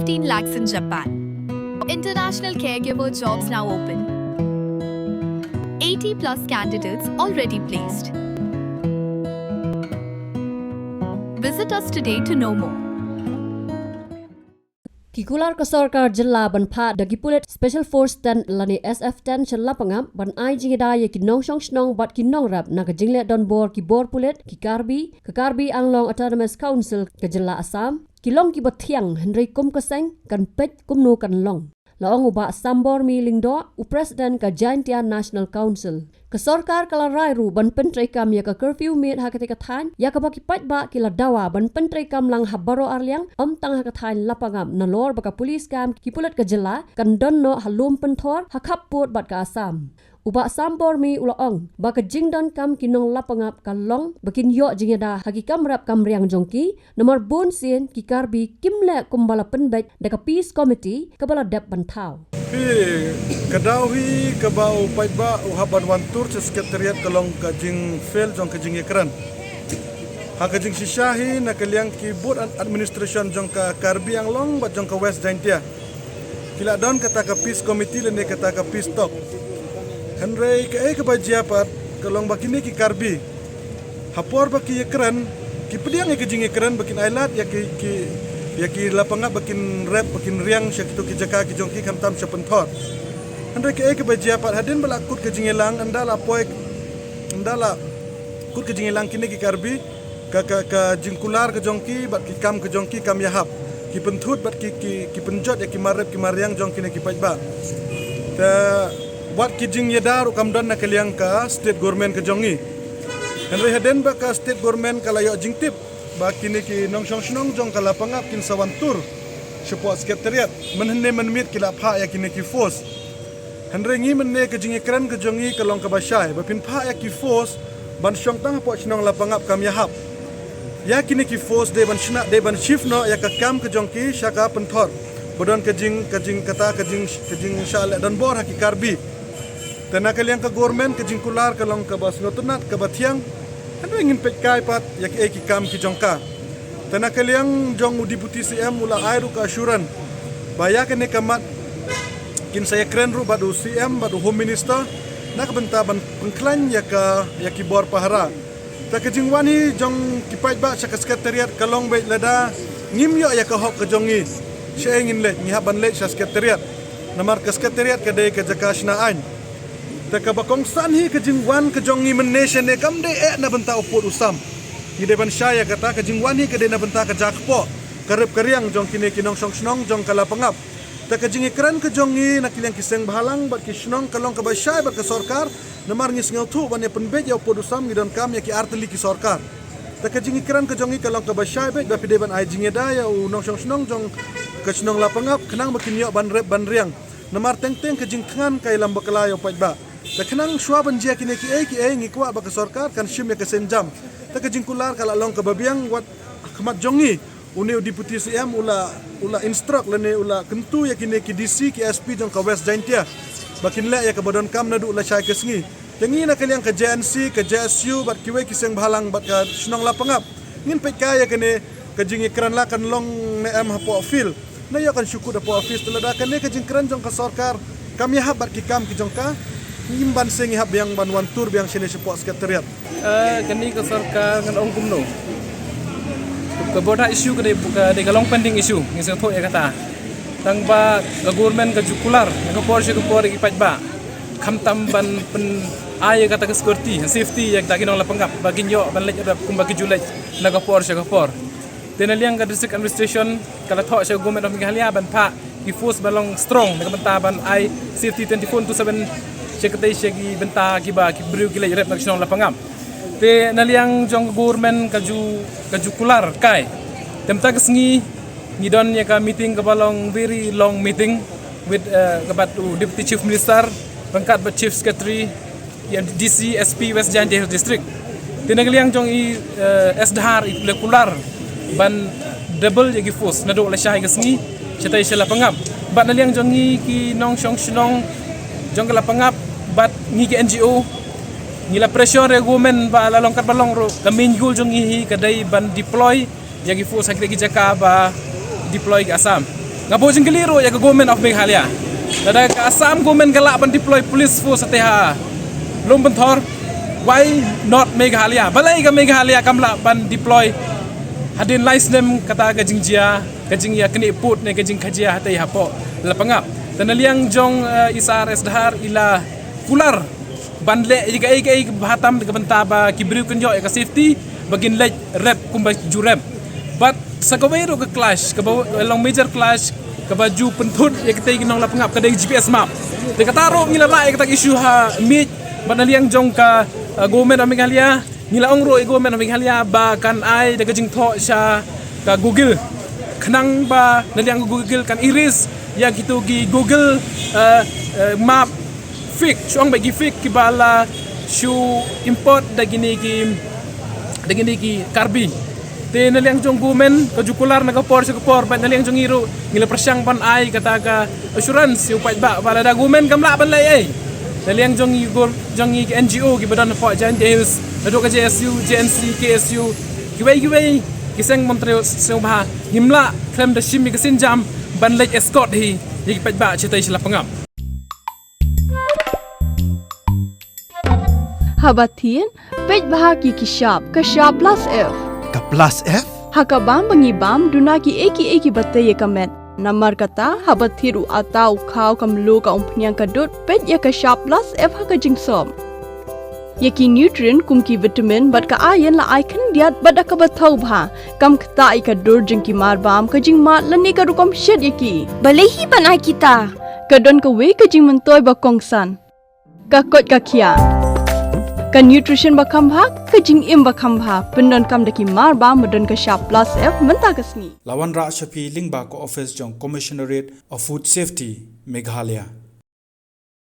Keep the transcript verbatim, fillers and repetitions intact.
fifteen lakhs in Japan. International caregiver jobs now open. eighty plus candidates already placed. Visit us today to know more. Ki kular ka sorkar jylla ban phah da ki pulit Special Force ten lane S F ten sha Lapangap ban ai jingïada ïa ki nongshong shnong bad ki nongrep na ka jingleh donbor ki bor pulit ki Karbi, ka Karbi Anglong Autonomous Council ka jylla Assam, ki long kiba thiang, hynrei kum ka seng kan peit kumno kan long. La ong u Bah Sambor Mi Lyngdoh, u President ka Jaintia National Council. Ka sorkar ka la rai ruh ban pyntreikam ïa ka curfew miet ha katei ka thaiñ, ïa kaba ki paidbah ki la dawa ban pyntreikam lang ha baroh arliang, ym tang ha ka thaiñ Lapangap, nalor ba ka police camp ki pulit ka jylla kan don noh ha Lum Pynthor, ha khappud bad ka Assam. U Bah Sambor Mi u la ong ba ka jingdonkam ki nong Lapangap ka long ba kin ïoh jingïada ha ki kam rep kam riang jong ki, namar bun sien ki Karbi kim leh kumba la pynbeit da ka Peace Committee kaba la dep ban thaw. Phi, ka daw hi kaba u paidbah u hap ban wan tur sha Secretariat ka long ka jingfail jong ka jingïakren. Ha ka jingshisha hi na ka liang ki booth ad-, administration jong ka Karbi Anglong bad jong ka West Jaintia, ki la don kata ka Peace Committee lane kata ka Peace Talk. Hynrei kaei kaba jia pat ka long ba kine ki Karbi, ha por ba ki ïakren, ki pdiang ïa ki jingïakren ba kin ailad ïa ki, ki, ïa ki Lapangap ba kin rep, ba kin riang sha kito ki jaka ki jong ki, khamtam sha Pynthor. Hynrei kaei kaba jia pat, hadien ba la kut ka jingïalang, ynda la poi, ynda la kut ka jingïalang, kine ki Karbi, ka, ka, ka jingkular ka jong ki bad ki kam ka jong ki kam ïahap. Ki pynthut bad ki, ki, ki pynjot ïa ki mar rep ki mar riang jong kine ki paidbah. Te wat ki jingïada ruh kam don na ka liang ka state government ka jong ngi. Hynrei hadien ba ka state government ka la ïoh jingtip ba kine ki nongshong shnong jong ka Lapangap kin sa wan tur shapoh Secretariat, mynhynne mynmiet ki la phah ïa kine ki force. Hynrei ngi mynne ka jingïakren ka jong ngi ka long kaba shai, ba phin phah ïa ki force ban shong tang hapoh shnong Lapangap kam ïahap. Ïa kine ki force dei ban shna, dei ban shift noh ïa ka kam ka jong ki sha ka Pynthor, ba don ka jing, ka jing kata, ka jing, ka jingshah leh donbor ha ki Karbi. Te na ka liang ka government ka jingkular ka long kaba sngewtynnat, kaba thiang. Hynrei ngin peit kai pat ïa kiei ki kam ki jong ka. Te na ka liang jong u Deputy C M u la ai ruh ka assurance ba ïa kane ka mat kin sa ïakren ruh bad u C M bad u Home Minister na ka bynta ban pynkhlaiñ ïa ka, ïa ki bor pahara. Te ka jingwan hi jong ki paidbah sha ka Secretariat ka long beit lada ngim ïoh ïa ka hok ka jong ngi, shaei ngin leit? Ngi hap ban leit sha Secretariat, namar ka Secretariat ka dei ka jaka shna aiñ. Te kaba kongsan hi ka jingwan ka jong ngi mynne shane kam dei eh na bynta u pud u sam. Ngi dei ban shai ïa kata, ka jingwan hi ka dei na bynta ka jakpoh, ka rep ka riang jong kine ki nongshong shnong jong ka Lapangap. Te ka jingïakren ka jong ngi na ki liang ki seng bhalang bad ki shnong ka long kaba shai bad ka sorkar, namar ngi sngewthuh ban ïa pynbeit ïa u pud u sam ngi donkam ïa ki artylli ki sorkar. Te ka jingïakren ka jong ngi ka long kaba shai beit, ba phi dei ban ai jingïada ïa u nongshong shnong jong ka shnong Lapangap khnang ba kin ïoh ban rep ban riang. Namar teng teng ka jingthngan ka ïalam bakla ïa u paidbah. Te khnang shuwa ban jia kine kiei kiei ngi kwah ba ka sorkar kan shim ïa ka sienjam. Te ka jingkular ka la long kaba biang, wat ha khmat jong ngi une u Deputy C M u la, u la instruct lane u la kyntu ïa kine ki D C, ki S P jong ka West Jaintia ba kin leh ïa kaba donkam naduh lashai ka sngi. Te ngi na ka liang ka J N C, ka J S U bad kiwei ki seng bhalang bad ka shnong Lapangap ngin peit kai ïa kane ka jingïakren, la kan long ne em hapoh field, ne ïoh kan shu kut hapoh office. Te lada kane ka jingkren jong ka sorkar kam ïahap bad ki kam ki jong ka, ngim banse ngi hap biang ban wan tur biang shane shapoh Secretariat. Eh, kane ka sorkar ngan ong kumno, ka border issue ka dei, ka dei ka long pending issue, ngi sngewthuh ïa kata. Tang ba ka government ka ju kular na ka por sha ka por ïa ki paidbah, khamtam ban pyn-ai ïa kata ka security, safety ïa kita ki nong Lapangap ba kin ïoh ban leit rep kumba ki ju leit na ka por sha ka por. Te na liang ka District Administration ka la thoh sha ka Government of Meghalaya ban phah ki force ba long strong na ka bynta ban ai safety twenty-four into seven sha katei, sha ki bynta kiba ki briew ki leit rep na ka shnong Lapangap. Te na liang jong ka government ka ju, ka ju kular kai. Te mynta ka sngi ngi don ïa ka meeting kaba long very long meeting with, eh, ka bad u Deputy Chief Minister ryngkat bad Chief Secretary, ïa D C, S P West Jaintia Hills District. Te na ka liang jong i, eh, S Dhar i la kular ban double ïa ki force naduh lashai ka sngi shatei sha Lapangap. Bad na liang jong ngi ki nongshong shnong jong ka Lapangap bad ngi ki N G O, ngi la pressure ïa ka government ba la long katba long ruh, ka main goal jong ngi hi ka dei ban deploy ïa ki force ha ki jaka ba deploy ka Assam. Nga buh jingkylli ruh ïa ka Government of Meghalaya. Lada ka Assam Government ka lah ban deploy police force hangtei ha Lum Pynthor, why not Meghalaya? Balei ka Meghalaya kam lah ban deploy hadien lai snem kata ka jingjia, ka jingïaknieh pud ne ka jingkhajiak hangtei hapoh Lapangap? Te na liang jong, eh, i Sir S Dhar i la kular ban leh ïa kaei kaei kaba bha tam na ka bynta ba ki briew kin ïoh ïa ka safety, ba kin leit rep kumba ju rep. Bad sa kawei ruh ka clash, kaba long major clash, kaba ju pynthut ïa katei ki nong Lapangap, ka dei G P S map. Te kata ruh ngi la lah ïa kata ka issue ha miej, bad na liang jong ka, eh, Government of Meghalaya, ngi la ong ruh ïa Government of Meghalaya ba kan ai da ka jingthoh sha ka Google, khnang ba na liang Google kan erase ïa kito ki Google, eh, eh, map fake, shu ong ba ki fake kiba la shu import da kine ki, da kine ki Karbi. Te na liang jong Government ka ju kular na ka por sha ka por, bad na liang jong ngi ruh ngi la pyrshang ban ai kata ka assurance ïa u paidbah ba lada Government kam lah ban leh ei, na liang jong ngi, jong ngi ki N G O kiba don hapoh Jaintia Hills, naduh ka J S U, J N C, K S U, kiwei kiwei ki seng montri sngewbha, ngim lah khlem da shim ïa ka sienjam ban leit escort hi ïa ki paidbah shatei sha Lapangap. Haba thied, peit bha ki ki shap, ka shap plus F. Ka plus F? Ha ka bam ba ngi bam, duna kiei kiei kiba tei ïa ka met. Namar kata, haba thied u atta, u khaw, ka mluh, ka umphniang, ka dud, peit ïa ka shap plus F ha ka jingsop. Ïa ki nutrient kum ki vitamin bad ka iron la ai khyndiat bad da kaba thaw bha. Kam ktah ïa ka dur jong ki mar bam, ka jingmad lane ka rukom shet ïa ki. Balei hi ban ai kita? Ka don kawei ka jingmyntoi ba kongsan. Ka koit ka khiah. Ka nutrition ba kham bha, ka jingim ba kham bha. Pyndonkam da ki mar bam ba don ka shap plus F mynta ka sngi. La wanrah sha phi lyngba ka office jong Commissionerate of Food Safety, Meghalaya.